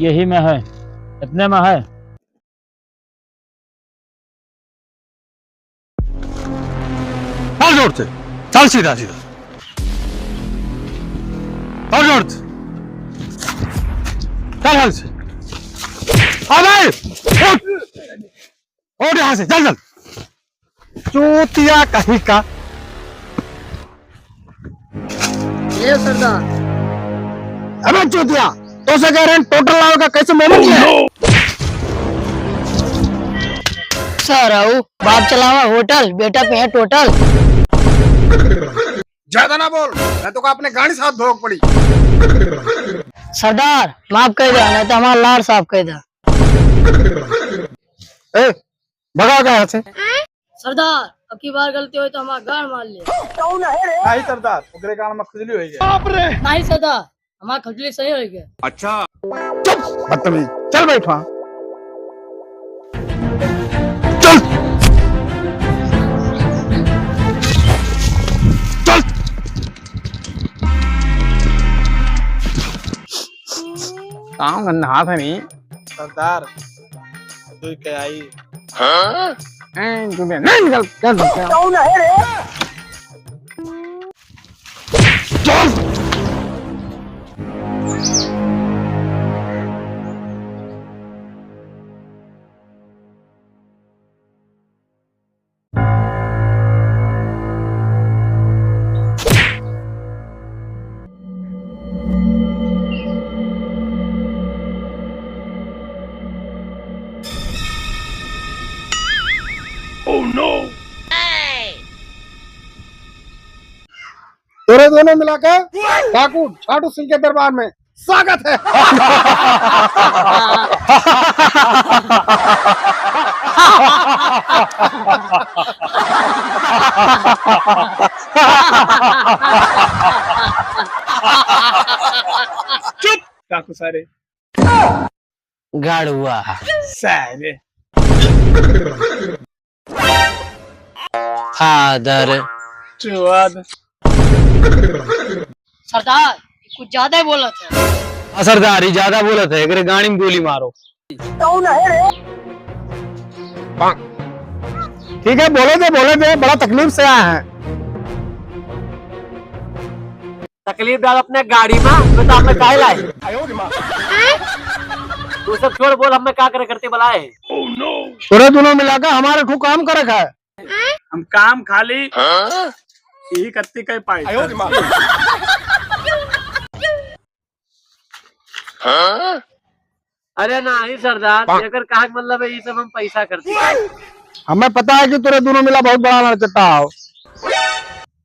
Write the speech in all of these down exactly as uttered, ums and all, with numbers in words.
यही में है, इतने में है। चल जोर से, चल सीधा सीधा। और जोर से। चल हल से। अबे, उठ। उठ यहाँ से, चल, चल। चूतिया कहीं का। ये सरदार। अबे चूतिया, तो से कह रहे हैं टोटल लावे का, कैसे मोमो किया है? सर, आओ, बाप चलावा होटल, बेटा पे है टोटल। ज्यादा ना बोल, नहीं तो का अपने गाड़ी साथ धोक पड़ी। सरदार, माफ कर दे, नहीं तो हमारा लाड़ साफ कर दे। ए, भगा गया यहाँ से। सरदार, अब की बार गलती होई तो हमारा गाड़ मार ले। नहीं सरदार, ओकरे गाड़ में खुजली होई गई। नहीं सरदार, हमारा खुजली सही होई गई। अच्छा। चुप, बदतमीज, चल बैठ वहाँ। चल। चल। काम गंदा हाथ है नहीं। सरदार, दुई के आई। हाँ? ए, तू बे-, नहीं निकल, चल, चल। कौन है रे? चल। Oh no! तोरे दोनों मिलाकर डाकू छाटू सिंह के दरबार में स्वागत है। चुप डाकू सारे। गड़ुआ। सारे। फादर। चुआद। सरदार, कुछ ज्यादा ही बोलत है। हाँ सरदार, ये ज्यादा बोलत है, एकरे गाड़ी में गोली मारो। कौन है रे? ठीक है, बोले दे, बोले दे, बड़ा तकलीफ से आया है। तकलीफ डाल अपने गाड़ी में, मैं तो आप में काहे लाए? तू सब छोड़, बोल, हमें का करे करते बलाए? तोरे दोनों मिलाकर हमारे ठू काम करे का है। हम काम खाली यही कत्ती कह पाए। अरे नाही सरदार, एकर कहा के मतलब है, ये सब हम पैसा करती। हमें पता है कि तोरे दोनों मिला बहुत बड़ा लड़चट्टा हो।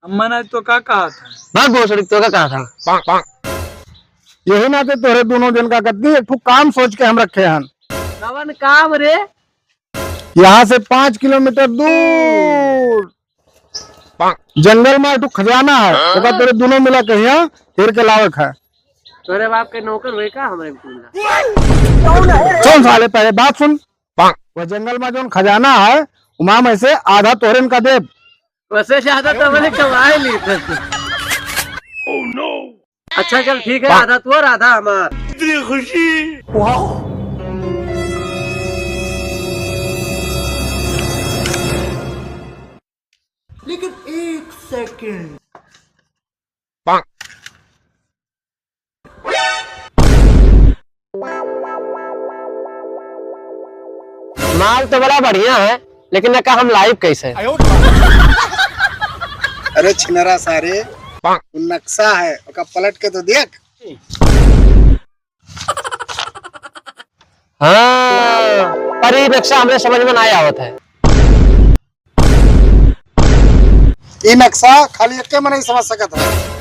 अम्मा ने तो का कहा था? ना भोसड़ी तो का कहा था? यही नाते तोरे दोनों जन का कत्ती एक ठो काम सोच के हम रखे हन। कवन काम रे? यहाँ से पाँच किलोमीटर दूर जंगल में एक ठो खजाना है, ओका तोरे दोनों मिला के यहाँ हेर के लावे के है। तोरे बाप के नौकर हुए का हमरे बिटुआ? सुन साले, पहले बात सुन। वह जंगल में जौन खजाना है, उमा में से आधा तोहरेन का देब। वैसे ज्यादा तो हमने कमाए ली थे। अच्छा चल ठीक है, आधा तू और आधा हमार। इतनी खुशी। लेकिन एक सेकंड। माल तो बड़ा बढ़िया है, लेकिन एका हम लाइब कैसे? अरे छिनरा सारे, वो नक्शा है, ओका पलट के तो देख। हाँ, पर ई नक्शा हमरे समझ में नाहीं आवत है। ई नक्शा खाली एक्के मनई समझ सकत है।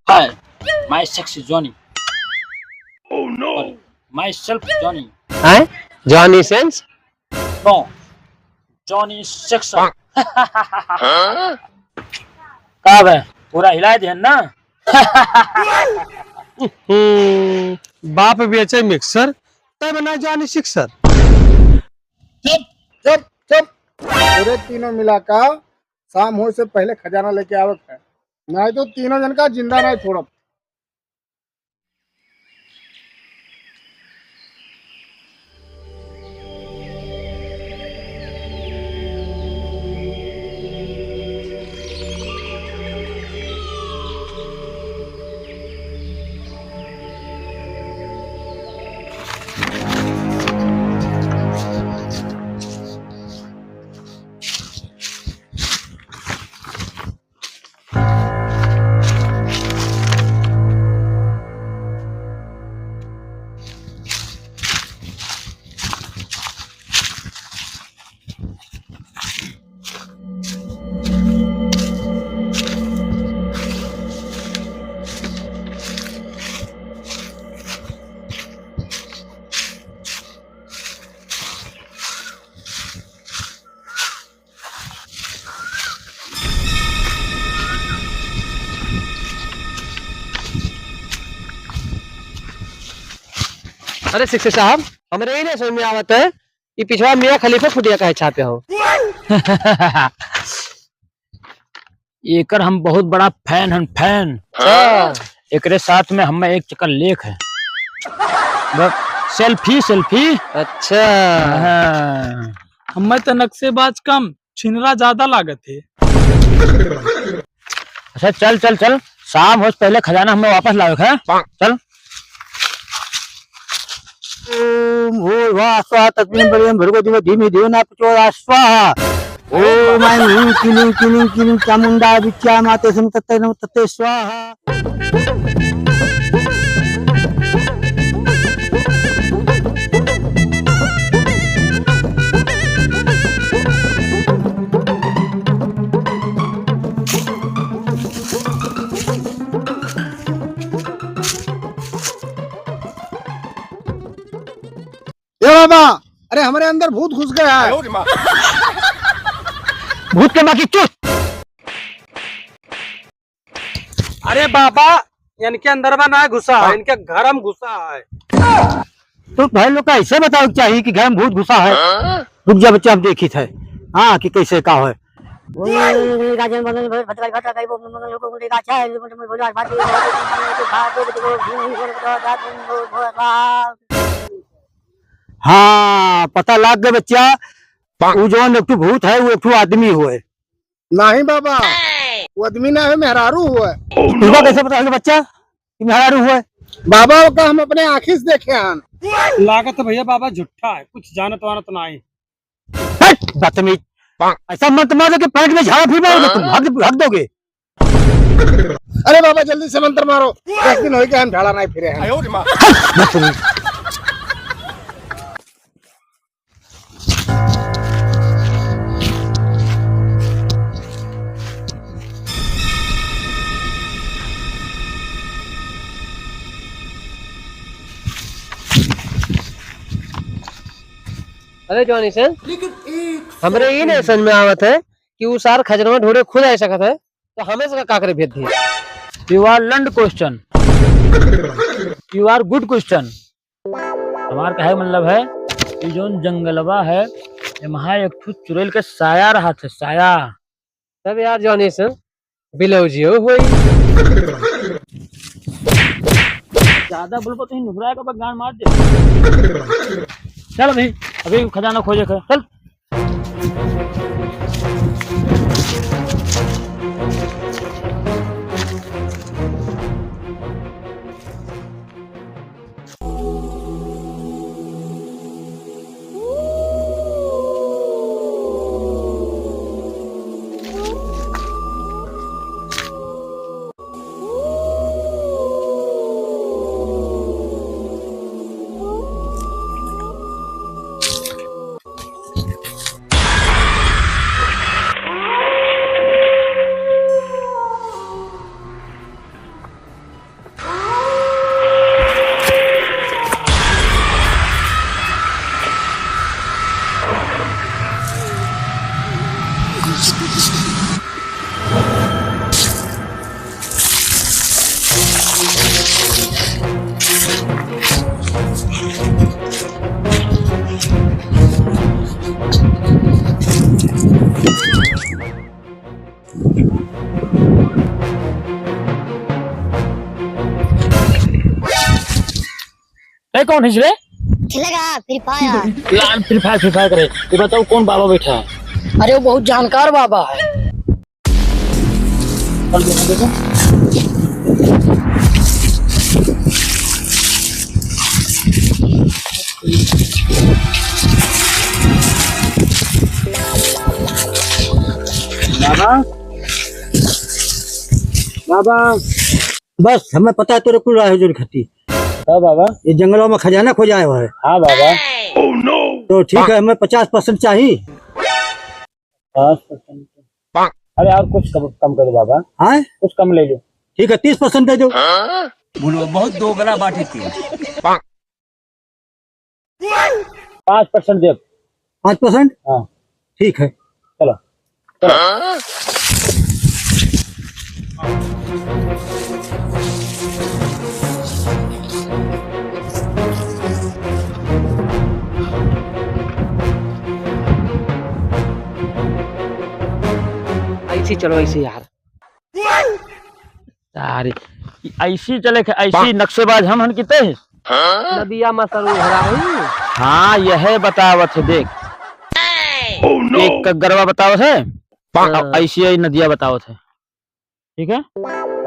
Hi, my sexy Johnny. Oh no! Sorry, myself Johnny. हैं? Johnny sins? No, Johnny Sexy. हाँ? का बे, पूरा हिला दिहन ना? हम्म, बाप बेचे मिक्सर, तब ना जानी सिक्सर। चुप, चुप, चुप। पूरे तीनों मिला का शाम होए से पहले खजाना लेके आवत है, नहीं तो तीनों जन का जिंदा नहीं छोड़ब। अरे शिक्षक साहब, हमरे ही नहीं समझ में आवत है, ये पिछवा मियाँ खलीफा फुटिया काहे छापे हो? एकर हम बहुत बड़ा fan हन, fan। हाँ। एकरे साथ में हमें एक चक्कर लेख है। बस, selfie, selfie। अच्छा। हाँ। हमें तो नक्शेबाज कम, छिनरा ज्यादा लागत है। अच्छा, चल, चल, चल, शाम होस पहले खजाना हमें वापस लावे है। चल। ओम भूर्भुवः स्वाहा तस्मिन् बलियं भर्गो देवस्य धीमहि धियो न प्रचोदयात् स्वाहा। ओम ऐं ह्रीं क्लीं क्लीं क्लीं चामुंडा विद्या माते सं तत्ते नमः तत्ते स्वाहा। ए बाबा, अरे हमरे अंदर भूत घुस गया है। भूत के माँ की चूत। अरे बाबा, इनके अंदर में ना घुसा है, इनके घर में घुसा है। तो भाई लोग का ऐसे बतावे के चाहिए कि घर में भूत घुसा है। रुक जा बच्चा, हम देखित है, हाँ, कि कैसे का है। हाँ, पता लाग गए बच्चा, वो जौन एक ठो भूत है, वो एक ठो आदमी होए। नहीं बाबा, वो आदमी ना है, मेहरारू हुआ है। तुमको कैसे पता लगे बच्चा कि मेहरारू हुआ है? बाबा, वो का हम अपने आँखी से देखे हन। लागत है भैया, बाबा झूठा है, कुछ जानत वानत ना है। हट, बदतमीज। ऐसा मंत्र मार दो कि पैंट में झाड़ा फिर मारोगे तुम, हक, हक दोगे। अरे बाबा, जल्दी से मंत्र मारो, दस दिन हो गए हम झाड़ा नहीं फिरे हैं। हट, बदतमीज। अरे जॉनी से, लेकिन एक हमरे ई नहीं समझ में आवत है कि उ सार खजनवा ढूंढे खुद आ सकत है, तो हमें से का करे भेज दिए? You are learned question। You are good question। हमार कहे के मतलब है, ई जौन जंगलवा है, एमहा एक ठो चुड़ैल के साया रहत है, साया। तब यार जॉनी से बिलौजियो होई। ज्यादा बोलबो तो ही नुकरा के गान मार दे। चल अभी, अभी खजाना खोजे के, चल। ए, कौन है रे? खेलेगा Free Fire। लाल Free Fire, Free Fire करे। ये बताओ, कौन बाबा बैठा है? अरे, वो बहुत जानकार बाबा है। बाबा, बाबा। बस, हमें पता है तोरे कुल राह जोर खती। का बाबा? ये जंगलों में खजाना खोजाए हुआ है। हाँ बाबा। तो ठीक है, हमें पचास percent चाहिए। पचास percent? अरे, और कुछ कम, कम करो बाबा। हाँ? कुछ कम ले लो। ठीक है, तीस percent दे दो। बोलो, बहुत दोगला बात है। पाँच percent दे। पाँच percent? हाँ। ठीक है। चलो, चलो। ऐसे चलो, ऐसे यार। सारे, ऐसी चले के, ऐसी नक्शेबाज हम हन किते हैं? नदिया में सरू भरा है। हाँ, यह बतावत है, देख। एक कगरवा बतावत है, हाँ। और ऐसी ही नदिया बतावत है। ठीक है?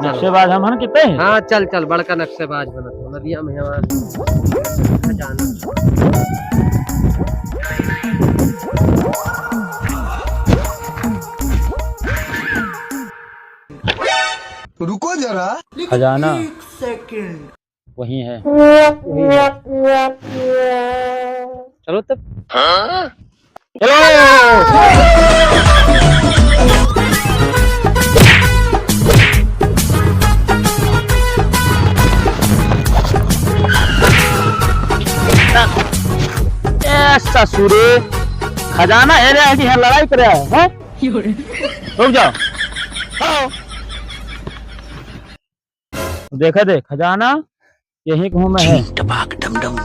नक्शेबाज हम हन किते हैं? हाँ, चल, चल, बड़का नक्शेबाज बनत हो। नदिया में हमार खजाना। रुको जरा। खजाना। एक second। वही है। वही है। चलो तब। हाँ? चलो। ए ससुरे, खजाना हेरे है कि यहाँ लड़ाई करे है, हैं? रुक जाओ। आओ। देखे दे, खजाना यही कहूँ में है। टपाक डम डम।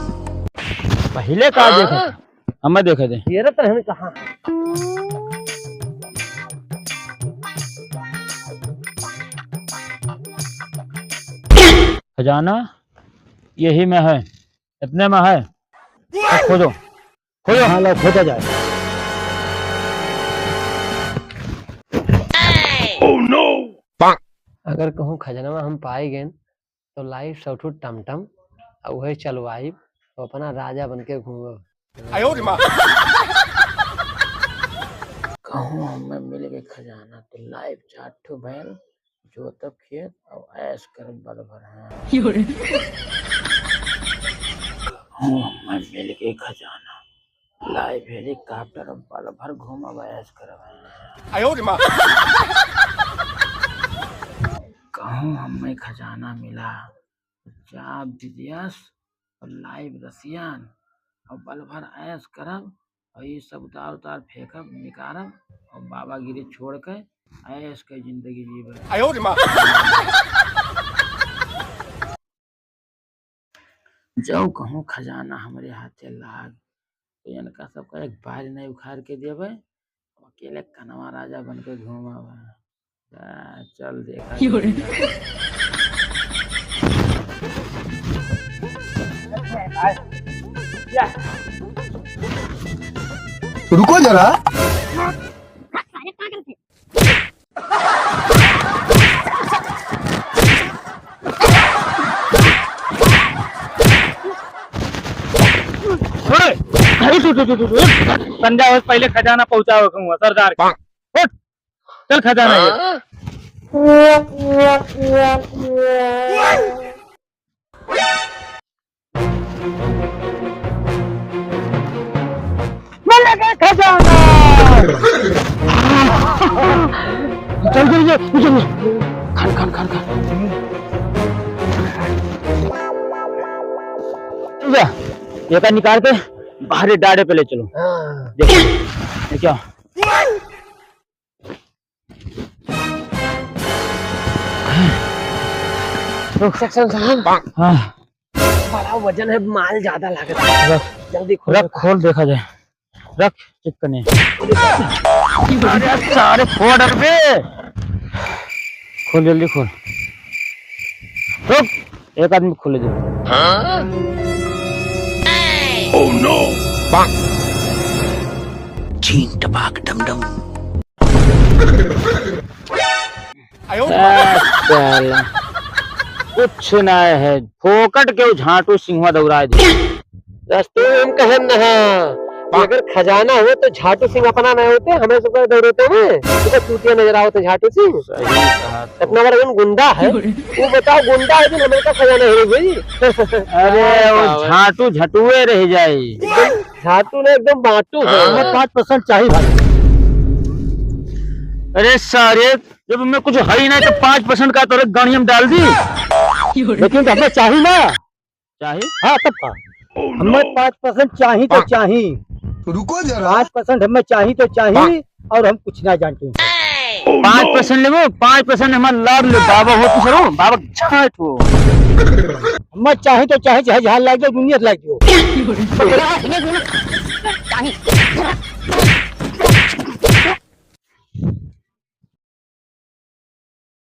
पहिले का देखे थे? हमें देखे दे। ये रतन है कहाँ? खजाना यही में है, इतने में है। अब खोदो। खोदो। हाँ, लो, खोदा जाए। अगर कहूँ खजनवा हम पाई गए, तो लाइब सौ ठो टमटम, आ उहे चलवाइब, तो अपना राजा बन के घूमब। आयो रे माँ। कहूँ हमें मिल गए खजाना, तो लाइब चार ठो बैल, जोतब खेत, और ऐश करब बल भर, हाँ। यो रे। कहूँ हमें मिल गए खजाना, लाइब helicopter, बल भर घूमब, ऐश करब। आयो रे माँ। कहूँ हमें खजाना मिला, जाब विदेश और लाइब रसियन और बल भर ऐश करब और ये सब उतार उतार फेंकब, निकारब और बाबागिरी छोड़ के ऐश के जिंदगी जीबे। आयो रे माँ। जौ कहूँ खजाना हमरे हाथे लाग, तो इनका सबका एक बार नहीं उखाड़ के देबे, अकेले कनवा राजा बन के घूमब। आ, चल देखा। यो रे। रुको जरा। अरे, अरे, तू, तू, तू, तू, तू, संध्या हो, पहले खजाना पहुंचाओ कहूँगा सरदार के। उठ, चल खजाना ये। मिल गया खजाना। चल, चल, चल, चल, चल। खान, खान, खान, खान। जा, ये का निकाल के बाहर डाड़े पे ले चलो। हाँ। देखो, ये क्या? रुक। सेक्शन साहब। हाँ। बड़ा वजन है, माल ज्यादा लागत है। रख। जल्दी खोल। रख, खोल देखा जाए। रख, चेक करने। अरे सारे फोड़ बे। खोल, जल्दी खोल। रुक, एक आदमी खोले दे। Oh no! छीन टपाक डम डम। ए, साला, कुछ ना है, फोकट के उ झांटू सिंहवा दौड़ाए दे। रस्तों में हम कहन न हा कि अगर खजाना हो तो झांटू सिंह अपना ना होते, हमें सबका दौड़ते में तो चूतिया नजर आवत है झांटू सिंह। सही कहा तो। इतना बड़ा जौन गुंडा है, वो बताओ गुंडा है जौन हमें का खजाना है भाई। अरे, वो झांटू झटुए रह जाई। झांटू ना एकदम बांटू है। हमें पाँच परसेंट चाहिए भाई। अरे सारे, जब हमें कुछ है ही नहीं तो पाँच परसेंट का तोरे गाड़ी में डाल दी। लेकिन तो हमें चाहिए ना। चाहिए? हाँ, तब का? हमें पाँच परसेंट चाहिए तो चाहिए। रुको जरा। पाँच परसेंट हमें चाहिए तो चाहिए और हम कुछ ना जानते हैं। पाँच परसेंट लेबो, पाँच परसेंट हमार लाड़ ले, बाबा हो तू सरो, बाबा झाट हो। हमें चाहिए तो चाहिए, चाहे झाल लाग जाओ, दुनिया लाग जाओ।